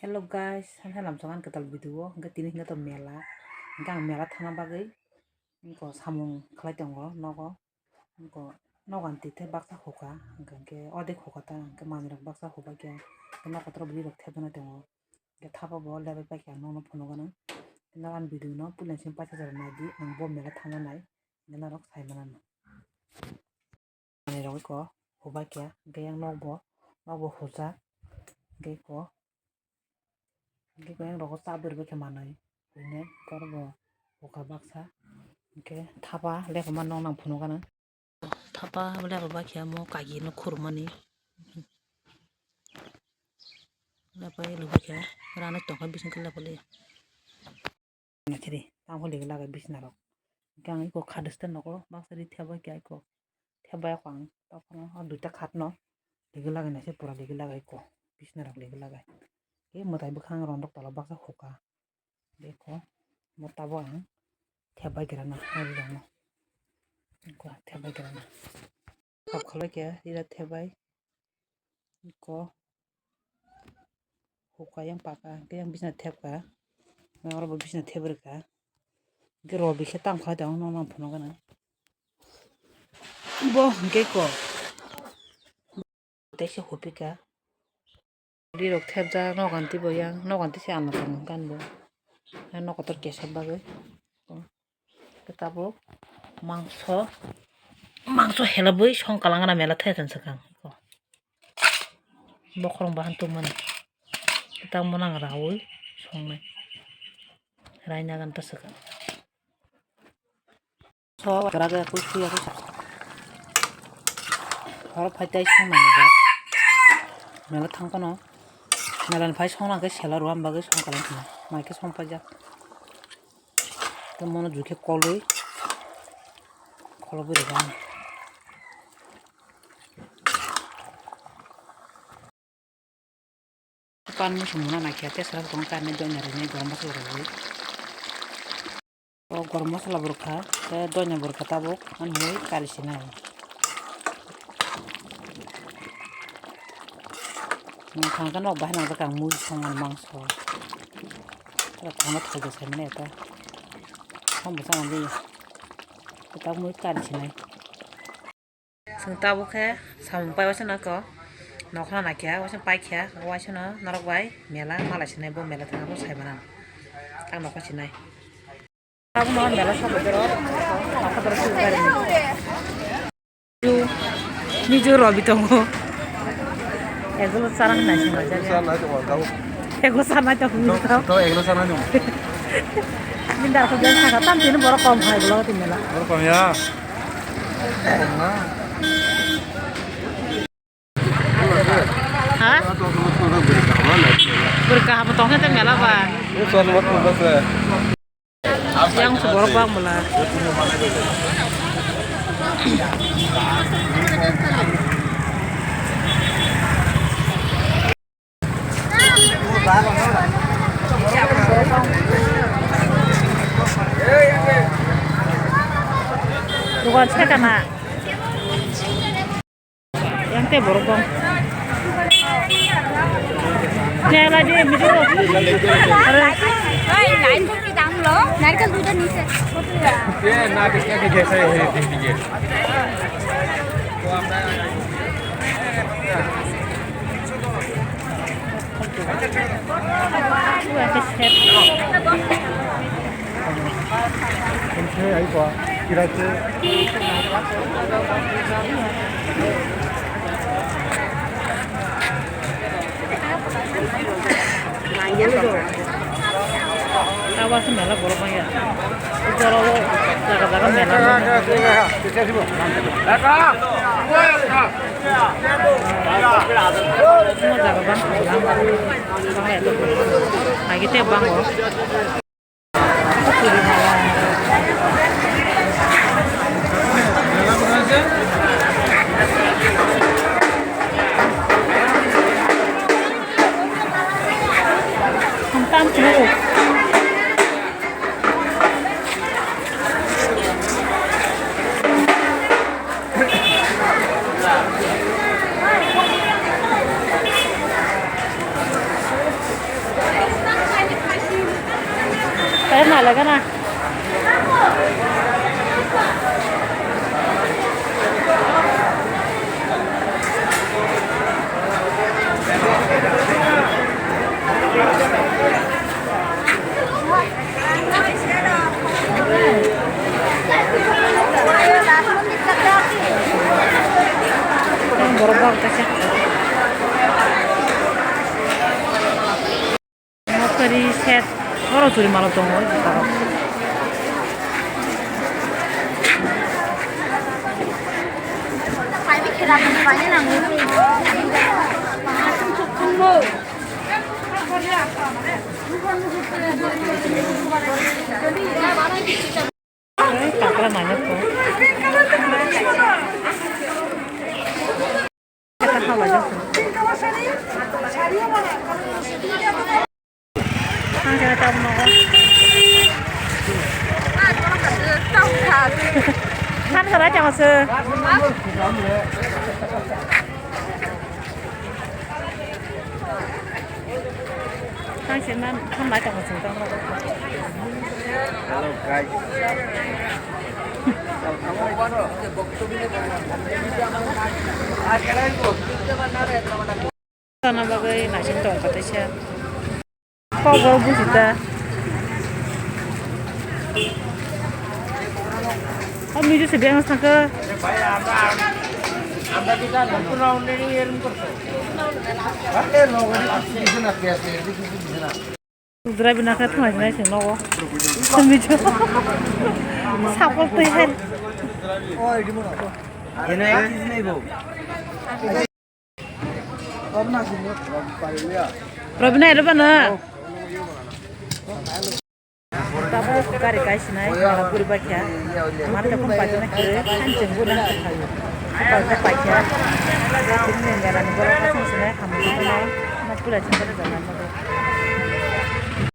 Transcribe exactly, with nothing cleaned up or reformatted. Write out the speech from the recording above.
Hello guys, ang khe lamsong ang kwtal video o, hwnkhe tini hwnkhe to mela, hwnkhe ang mela thangna bagwi wngkha samung khlai tongo nogo, wngkha nogo ang twi tei baksa hukha, hwnkhe ordek hukha ta, hwnkhe manwi rok baksa hukha khe, hwnkhe nok kotor bwrwi rok thepjana tongo, hwnkhe thapa bo lebai paikha ang nokno phunukgano, hwnkhe ang video no puila simi paithak jora naidi, ang bo mela thangna nai, hwnkhe norok sai manano. Manwi rok iko hubai khe, hwnkhe yang nokbo, nokbo hujak, hwnkhe iko, hwnkhe yang rogo cha bwrwi khe manwi, hwnkhe borok bo hukha baksa, hwnkhe thapa lephama nok nang phunukgana. Thapa lephama khe omo kagi no khurumani, lepai lubui khe rani tongkha bising khe lepai. Naisidi, tamo ligi lagai bisna rok. Hwnkhe ang iko khat sten nogo baksa ri theba khe iko. Theba khe ang tamo o duita khat no ligi lagai naisidi pura ligi lagai iko. Bisna rok ligi lagai. Khe mwtai bwkhang rondok tola baksa hukha. Iko mo tabo ang theba gira na, o rok no. Iko theba gira na. Sap khalai khe ira thebai. Iko hukha yang paka, hwnkhe yang bisna thepkha. Yang oro bo bisna thebrwkha. Hwnkhe robi khe tamo khalai tongo, nokno phunukgana. Bo hwnkhe iko. Tei se hupikha. Rirok thepjak, nogo ang tei bo yang, nogo ang tei se ano tongo hwnkhe ani bo. Nok kotor kesep bagwi. Tabuk mangso, mangso helabwi song kalangna mela thai tong swkang. Bokhorong bahan tongmani. Tamo nang raui songnai. Raina ganta swkang. So, raga kui kui aku. Horo phai tai song nang jak. Mela thang kono. Mela ni phai song nang ke sela ruam bagwi song kalang khna. Mai ke song pajak. Tei mono jui khe kolwi, kholobwi rwkha ang. Pan mosong muna naikhe tei sara tong khe ani doina rwni gorom masala rwgwi. O gorom masala bo rwkha tei doina bo rwkha tabuk ani mui kari sinai. Nokha hwnkhe nok bahai nang jak ang mui songmani mangso. Tamo thaibo saimano eta. Tamo bwsa nang di. Kwtal mui kari sinai. Chwng tabuk khe samung pai waisa nokho. Nokha naikha waisa paikha waisa no norok bai mela malai sinai bo mela thangna bo saimano. Ang nokha sinai. Tabuk no mela sabo doro. Niju robi tongo. Egulo sarang nai sima jaga. Egulo sarang nai tongo. To egulo sarang nai tongo. Bini dar ko bini saka tam tini borok kom hai gulo tini mela. Borok kom ya. Kom na. Ha? Bwrwi kaham tong khe tei mela ba. Yang se borok bang bwla. Dukan saka na. Yang tei borok bang. Nela di, mijo. Are. Bhai, nine fifty dam lo, narikal duita niche. Ye, na, kiske ke jaisa hai, ye, ye. Abo se mela borok manya. Jora o jaga jaga mela. Mo jaga bang, bang, bang, bang, agi te bang o. Tam tu. Talaga na. Borok bak kaisa. Mokari set oro churi malo tongo juta rok. Kakla nanya ko. Kata halai jak. Ang kena tabuk nogo. Ang kena tabuk se. Ang se man, ang mai tabuk se. Hello guys. Sana bagwi naising tong kha teisa. Kok borok buji ta. O miju se beng saka. Subscribe na kha thwng nai se nogo. Miju. Sapol twi hai. Robina, ero ba na. Tabuk gari kai sinai, guri bakya. Mari ta phone paikhe na khe, han cheng bu na khe khayo. Paikhe paikhe. Tini ni mera ni borok asong sinai, hamung sinai, ma pura cheng khe jana ma.